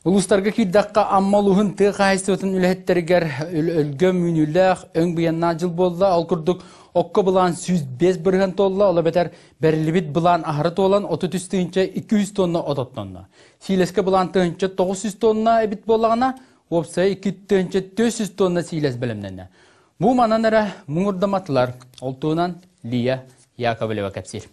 Улуустарга киирдэххэ, Амма улууһун тыа хаһаайыстыбатын үлэһиттэригэр өлгөм үүнүүлээх өҥ быйаннаах дьыл буолла. Ол курдук, окко былаан 105% туолла, ол эбэтэр бэриллибит былаан аһары туолан 33 200 тонна от оттонно. Сиилэскэ былаан 1900 тонна эбит буоллаҕына, уопсайа 2400 тонна сиилэс бэлэмнэннэ. Бу манан эрэ муҥурдаматылар. Ол туһунан Лия Яковлева кэпсиир.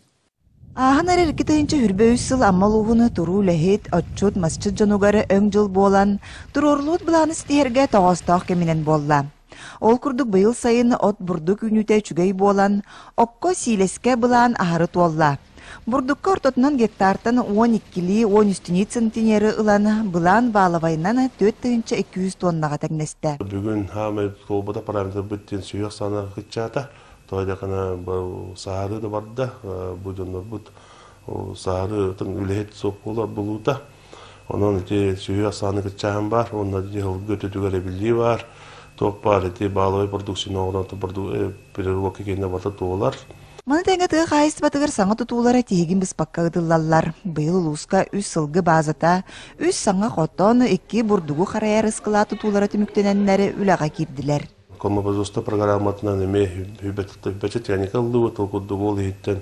Ааһан эрэр 2023 сыл Амма улууһун туруу үлэһит, отчут, масчыт дьонугар өҥ дьыл буолан, туруоруллубут былааны ситиһэргэ тоҕоостоох кэминэн буолла. Ол курдук быйыл сайын от бурдук үүнүүтэ үчүгэй буолан, окко сиилэскэ былаан аһары туолла. Бурдукка ортотунан гектартан 12-лии 13 центнеры ылан, былаан баалабайынан 4200 тоннаҕа тэҥнэстэ. Бүгүн хаамай туолбата параметрбыт диэн сүһүөх саана кыччаата. Тоҕо диэххинэ саһары да барда, бу дьоннорбут саһары үлэһит суох буолар булуута. Онон ити сүһүөх сааны кыччааһын баар, уонна дьыһылгы өтүтүгэр эбиллии баар. Туох баар ити бааловай продукцияны оҥорон переработка киэнэ барыта туолар. Маны тэҥэ тыа хаһаайыстыбатыгар саҥа тутуулара тиһигин быспакка ыытыллаллар. Быйыл улууска үс сылгы баазата, үс саҥа хотон, икки бурдугу харайар ыскылаат тутуулара түмүктэнэннэр үлэҕэ киирдилэр. Коммобазоста программатынан эмиэ хүбэчэ техника ыллыбыт, ол курдук ол иһиттэн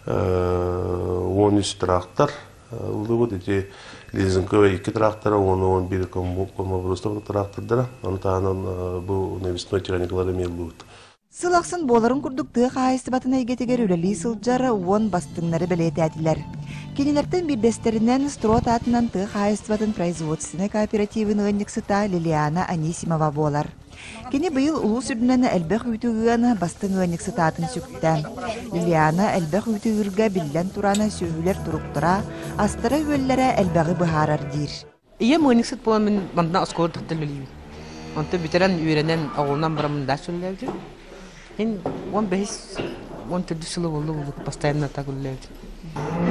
13 трактор ыллыбыт, ити лизинговый икки трактора, 10-11 коммобазоста трактордара, ону таһынан бу навесной техникалары эмиэ ыллыбыт. Сыл ахсын буоларын курдук тыа хаһаайыстыбатын эйгэтигэр үлэлии сылдьар уон бастыҥнары бэлиэтээтилэр. Кинилэртэн биирдэстэринэн Строд аатынан тыа хаһаайыстыбатын производственнай кооперативын ыанньыксыта Лилиана Анисимова буолар. Кини быйыл улуус үрдүнэн элбэх үүтү ыан, бастыҥ ыанньыксыт аатын сүктэ. Лилиана элбэх үүтү ыырга биллэн туран сүөһүлэр туруктара, астара-үөллэрэ элбэҕи быһаарар диир. Ийэм ыанньыксыт буолан мин манна оскуола тахтан үлэлиибин. Онтон бүтэрэн үөрэнэн оҕолонон бараммын дальше үлэлээбитим. Мин 15 14 сыла буолла буолбут постоянно так үлэлээбитим.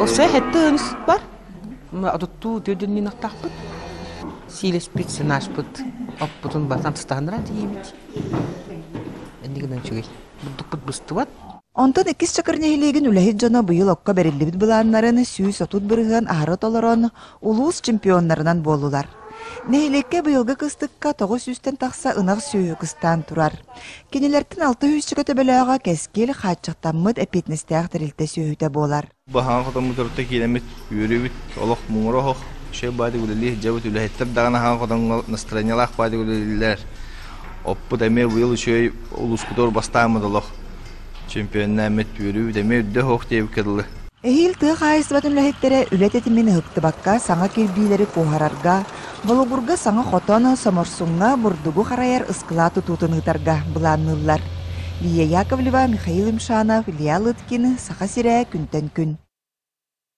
Осы хэтти ыанньыксыт бар. Отуттуу түөдүннүүн ахтаахпыт. Сиилэспит, сынаашпыт, оппутун батан тыстаһыннаран тиийбит. Иннигинэн үчүгэй. Бурдукпут быстыбат. Онтон иккис Чакыр нэһилиэгин үлэһит дьоно быйыл окко бэриллибит былааннарын 130% аһары толорон, улуус чемпионнарынан буоллулар. Нэһилиэккэ быйылгы кыстыкка 900-тэн тахса ынах сүөһү кыстаан турар. Кинилэртэн 600 төбөлөөҕө Кэскил хааччахтаммыт эппиэтинэстээх тэрилтэ сүөһүтэ буолар. Баһаан хотоммут өртө киирэммит үөрүүбүт олох муҥура оһох үчүгэй баайдык үлэлии сылдьабыт үлэһиттэр даҕаны аһаан хотоҥҥо настроениелаах баайдык үлэлииллэр оппут эмиэ быйыл үчүгэй улууспутугар бастааммыт олох чемпионнааммыт үөрүүбүт эмиэ үрдэ оһох диэбиккэ дылы. Эһиил тыа хаһаайыстыбатын үлэһиттэрэ үлэ тэтимин ыһыктыбакка саҥа кирбиилэри куоһарарга, Болугурга саҥа хотон, Соморсуҥҥа бурдугу харайар ыскылаат тутуутун ыытарга былаанныыллар. Лия Яковлева, Михаил Имшанов, Илья Лыткин, Саха сирэ күнтэн күн.